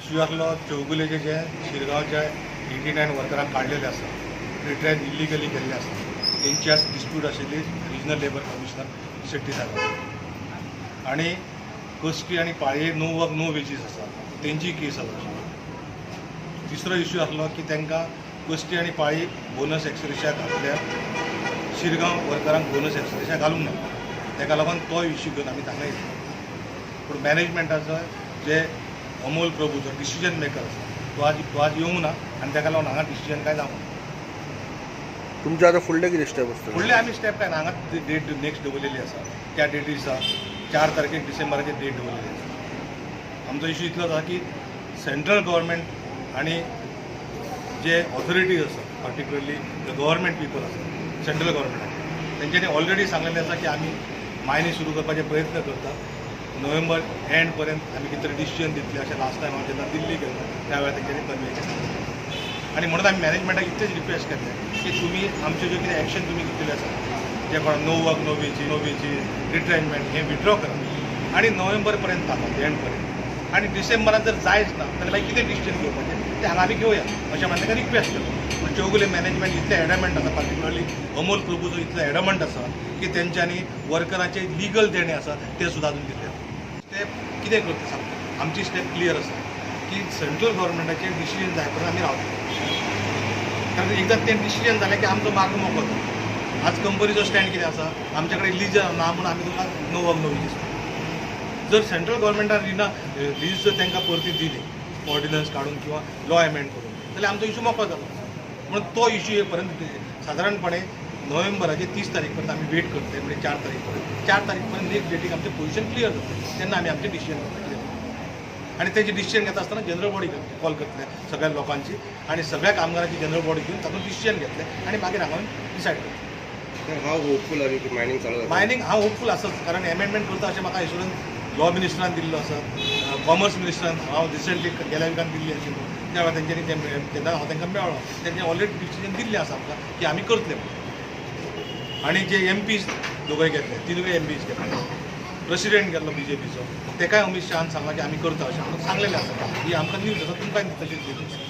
Issue आसलो चौगुलेचे जे शिरगांवच्या 89 वर्करांक काडलेले आसा, रिट्रेंच इलिगली केल्ले आसा, तेंची आज डिस्प्यूट आशिल्ली रिजनल लेबर कमिशनर शेट्टी साहेब आनी कस्टी आनी पाळये नो वर्क नो वेजीस आसा तेंची केस आसा. तिसरो इश्यू आसलो की तांकां कस्टी आनी पाळी बोनस एक्सरेशा घातल्या, शिरगांव वर्करांक बोनस एक्सरेशा घालूंक ना, ताका लागून तो इश्यू घेवन आमी हांगा येयले. पूण मॅनेजमेंटाचो जे अमोल प्रभू जो डिसिजन मेकर आसा तो आज येवंक ना आनी ताका लागून हांगा डिसिजन काय जावंक ना. तुमचे आतां फुडले कितें स्टेप आसतले? फुडले आमी स्टेप काय ना, हांगा डेट नेक्स्ट दवरलेली आसा. त्या डेटी दिसा 4 तारखेक डिसेंबराचेर डेट दवरलेली आसा. आमचो इश्यू इतलोच आसा की सेंट्रल गव्हर्मेंट आनी जे ऑथॉरिटीज आसा, पर्टिक्युलरली the government people आसा सेंट्रल गव्हर्मेंटाचे, तेंच्यांनी ऑलरेडी सांगलेलें आसा की आमी मायनी सुरू करपाचे प्रयत्न करता, नोव्हेंबर एंड पर्यंत आमी कितें तरी डिसिजन दितले अशें लास्ट टायम हांव जेन्ना दिल्ली गेल्लो त्या वेळार तेंच्यांनी कन्वे केलें. आनी म्हणून आमी मॅनेजमेंटाक इतलेंच रिक्वेस्ट केल्लें की तुमी आमचे ज्यो कितें एक्शन तुमी घेतलेले आसा, जे कोण no work no wages retrenchment, हें विड्रॉ करा आनी नोव्हेंबर पर्यंत थांबा, एंड पर्यंत, आनी डिसेंबरान जर जायच ना जाल्यार मागीर कितें डिसिजन घेवपाचें तें हांगा आमी घेवया अशें म्हणून ताका रिक्वेस्ट केलो. पूण चौगुले मॅनेजमेंट इतलें एडमंट आसा, पार्टिक्युलरली अमोल प्रभूचो इतलो एडमंट आसा की तेंच्यांनी वर्कराचे लिगल देणें आसा तें सुद्दां अजून दिलें ना. स्टेप कितें करता सांगता, आमची स्टेप क्लियर आसा की सेंट्रल गव्हर्मेंटाचें डिसिजन जाय पर्यंत आमी रावतले, कारण एकदां तें डिसिजन जालें की आमचो मार्ग मोकळो जाता. आज कंपनीचो स्टँड कितें आसा, आमचे कडेन लीज ना म्हणून आमी तुमकां नो वर्क नो वेजीस. जर सेंट्रल गव्हर्मेंटान रिना लीज जर तांकां परती दिली ऑर्डिनन्स काडून किंवा लॉ एमेंड करून जाल्यार आमचो इशू मोकळो जालो. म्हणून तो इशू ये पर्यंत सादारणपणे नोव्हेंबराचे 30 तारीख पर्यंत आमी वेट करतले, म्हणजे 4 तारीख पर्यंत. 4 तारीख पर्यंत नेक्स्ट डेटीक आमचें पोझिशन क्लियर जातलें, तेन्ना आमी आमचें डिसिजन घेतले. आनी तेजें डिसिजन घेता आसतना जनरल बॉडी कॉल करतले सगळ्या लोकांची आनी सगळ्या कामगारांची जनरल बॉडी घेवन तातूंत डिसिजन घेतले आनी मागीर हांगा डिसायड करतले. हाव होपफूल आमी की मायनींग चालू जाता? मायनींग हांव होपफूल आसाच, कारण एमेंडमेंट करता अशें म्हाका एश्युरन्स लॉ मिनिस्टरान दिल्लो आसा, कॉमर्स मिनिस्टरान हांव रिसंटली गेल्या विकान दिल्ली आशिल्लो त्या वेळार तेंच्यांनी तेन्ना हांव तांकां मेळ्ळो, तेंच्यांनी ऑलरेडी डिसिजन दिल्लें आसा आमकां की आमी करतले म्हणून. आनी जे एम पीज दोगूय घेतले, तिनूय एम पीज घेतले, प्रेसिडेंट गेल्लो बीजेपीचो, तेकाय अमीत शहान सांगलां की आमी करता अशें म्हणून सांगलेलें आसा. ही आमकां न्यूज आसा, तुमकां तशीच न्यूज आसा.